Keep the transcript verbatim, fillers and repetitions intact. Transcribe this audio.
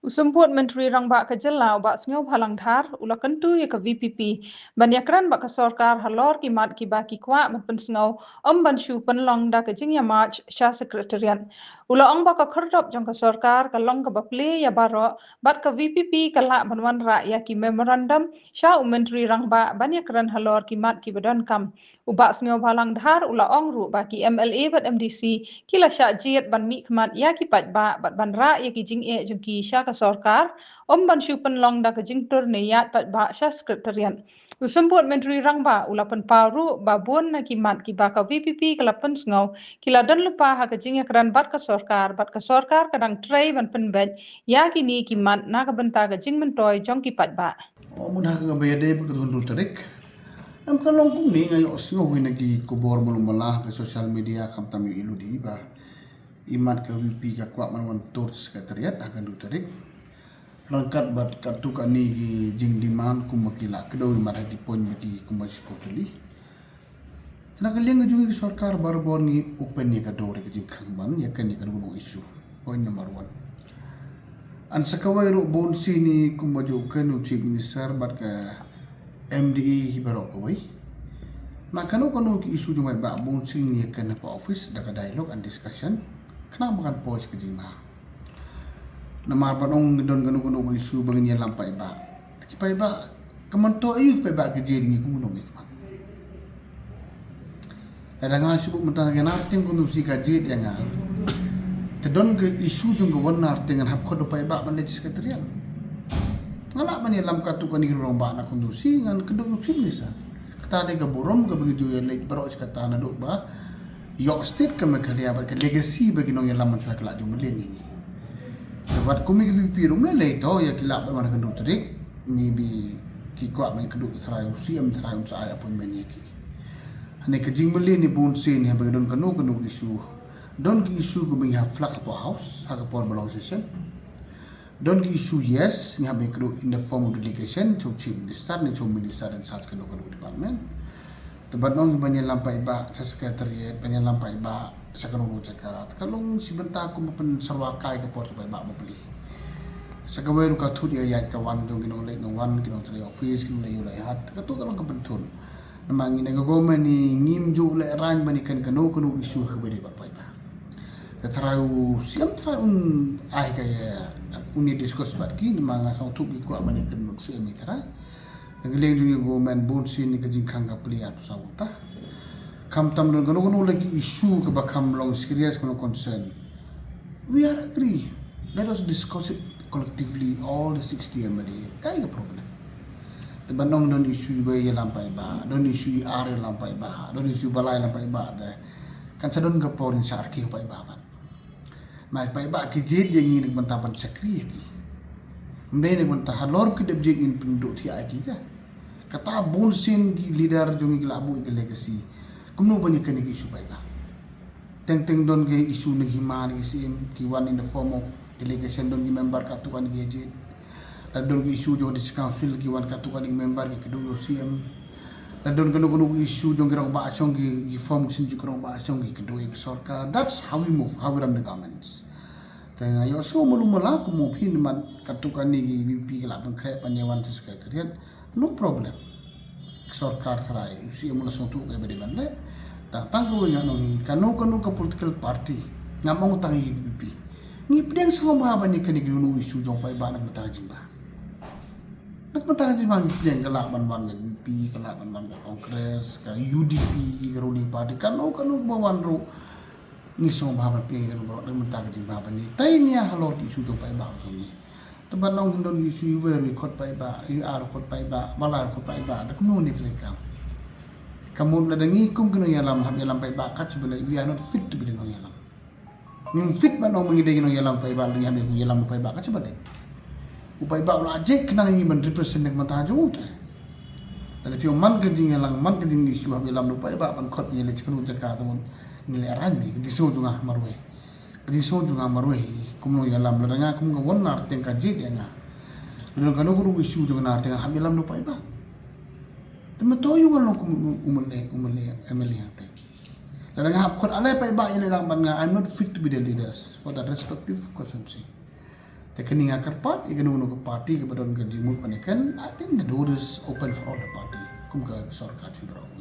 U Symbud Myntri Rangbah ka jylla u Bah Sniawbhalang Dhar u la kyntu ïa ka VPP ban ïakren bad ka sorkar halor ki mat kiba ki kwah ban pynsngew, ym ban shu pynlong da ka jingïamarch sha Secretariat. U la ong ba ka khyrdop jong ka sorkar ka long kaba plie ïa baroh bad ka VPP ka lah ban wanrah ïa ki memorandum sha u Myntri Rangbah ban ïakren halor ki mat kiba donkam. U Bah Sniawbhalang Dhar u la ong ruh ba ki MLA bad MDC ki la shah jied ban mihkhmat ïa ki paidbah bad ban rah ïa ki jingeh jong ki sha ka sorkar, ym ban shu pynlong da ka jingtur ne ïaid paidbah sha Secretariat. U Symbud Myntri Rangbah u la pynpaw ruh ba bun na ki mat kiba ka VPP ka la pynsngew ki la don lypa ha ka jingïakren bad ka sorkar, bad ka sorkar ka dang trei ban pynbeit ïa kine ki mat na ka bynta ka jingmyntoi jong ki paidbah. Ong mut ha kaba ïadei bad ka hynriew tarik. Em, ka long kumne, nga ïohsngew hi na ki khubor malu mala ha ka social media, khamtam ïohi lade ba i mat ka VPP ka kwah ban wan tur Secretariat ha ka hynriew tarik. Ryngkat bad katto katne ki jingdemand kumba ki la kdew i mat ha ki point ba ki kumba shiphew tylli. Na ka liang ka jong ngi ka sorkar barabor ngi open ïa ka door ïa ka jingkhang ban ïakren ïa kano kano ka issue. Point number one. An sa kawei ruh bun sien kumba ju kren u Chief Minister bad ka MDA hi baroh kawei. Na kano kano ka issue jong paidbah bun sien ngi ïakren hapoh office da ka dialogue and discussion. Khnang ba kan poi sha ka jingbha. Namar ba ong don kano kano ka issue ba ngin ïalam paidbah. Te ki paidbah, ka myntoi aïu ki paidbah ki jied ïa ngi kum u nongmihkhmat? Lada nga shu buh mynta na ka Narteng constituency ka jied ïa nga. Te don ka issue jong ka West Narteng ngan hap khot u paidbah ban leit Secretariat. Nga lah ban ïalam katto katne ki rangbah na constituency ngan kynduh ïa u Chief Minister. Kata dei ka burom kaba ngi ju ïaleit baroh shi katta naduh ba ïoh state ka Meghalaya bad ka legacy ba ki nongïalam mynshuwa ki la ju mlien ïa ngi. Te bad kum ki VPP ruh ym lei lei to ïa ki lah ban wan ha ka hynriew tarik, maybe ki kwah ban ïakynduh tharai u CM tharai un sa ai appointment ïa ki. Hangne ka jingmlien ïa bun sien ïa ba don kano kano ka issue. Don ka issue kaba ngi hap flag hapoh House ha ka por ba long session. Don ki issue, yes, ngi hap ban ïakynduh in the form of delegation, sha u Chief Minister ne sha u Minister in charge kano kano department. Te ban ong ban ïalam paidbah sha Secretariat, ban ïalam paidbah sha kano kano jaka, te ka long shi bynta kumba pynsyrwa kai ka por sha paidbah bapli. Sa kawei ruh ka thut ïa ïaid ka wan jong ki nongleit nongwan, ki nongtrei office, ki nongleit ïew leit hat, te kato ka long ka pynthut. Namar ngi na ka government ngi ngim ju lehraiñ ban ïakren kano kano issue kaba dei bad paidbah. Te tharai u CM tharai un ai ka ïa, un ïa discuss bad ki, namar nga sngewthuh ki kwah ban ïakren bad u CM hi tharai. Na ka liang jong ngi government bun sien ka jingkhang ka plie arphew saw ngut. Khamtam don kano kano la ki issue kaba kham long serious kano concern. We are agree. Let us discuss it collectively, all the sixty MLA. Kaei ka problem? Te ban ong don issue ba ïalam paidbah, don issue ar ïalam paidbah, don issue ba lai ïalam paidbah te. Kan sa don ka por ngin sa arki paidbah ban. Namar paidbah ki jied ïa ngi na ka bynta ban shakri ïa ki. Ym dei na ka bynta halor ki dep jied ngin pynduh thiah ïa ki te. Kata bun sien ki leader jong ngi ki la buh ïa ka legacy. Kumno ban ïakren ïa ki issue paidbah? Teng teng don ki issue na ki hima na ki syiem, ki wan in the form of delegation, don ki member katto katne ki jied. Lada don ki issue jong district council ki wan katto katne ki member ki kynduh ïa u CM. Lada don kano kano ki issue jong ki rangbah shong ki, ki form ki synjuk rangbah shong ki kynduh ïa ka sorkar. That's how we move, how we run the governments. Te nga ïohsngew malu mala kum u phi namar katto katne ki VPP ki lah ban khreh ban ïa wan sha Secretariat. No problem. Ka sorkar tharai u CM u la sngewthuh kaei ba dei ban leh. Tang tang kawei ngan ong hi, kano kano ka political party, ngam ong tang ïa ki VPP, ngi pdiang sngewbha ban ïakren ïa kino kino issue jong paidbah na ka bynta ka jingbha. Na ka bynta ka jingbha ngi pdiang, ka lah ban wan ka VPP, ka lah ban wan ka Congress, ka UDP, ka ruling party, kano kano kaba wan ruh. Ngi sngewbha ban pdiang ïa kano baroh na ka bynta ka jingbha ban ïa, tai nia halor ki issue jong paidbah jong ngi. Te ban ong hin don issue iwei ruh i khot paidbah, i ar khot paidbah, ba lai khot paidbah, te kumno ne treikam? Ka mut lada ngi kum ki nongïalam hap ïalam paidbah kat shaba lei, we are not fit to be the nongïalam. Ngim fit ban ong ba ngi dei ki nongïalam paidbah, lada ngi hap ïalam paidbah kat shaba lei. U paidbah u la jait khnang ïa ngi ban represent na ka bynta jong u te. Lada phi ong man ka jingïalang, man ka jing issue hap ïalam u paidbah ban khot ïa lei sha kano jaka, te mut ngi lehraiñ ne ka jingsngew jong nga marwei. Ka jingsngew jong nga marwei hi, kum nongïalam, lada nga kum ka West Narteng ka jied ïa nga. Lada kano kano issue jong Narteng hap ïalam da u paidbah. Te mynta ïa u ngan long kum u MLA, u MLA, MLA hangtei. Lada nga hap khot ale paidbah ïa leh lang ban nga, I'm not fit to be the leaders for that respective constituency. Te kane nga kyrpad ïa kano kano ka party kaba don ka jingmut ban ïakhun, I think the door is open for all the party. Kum ka sorkar shu baroh.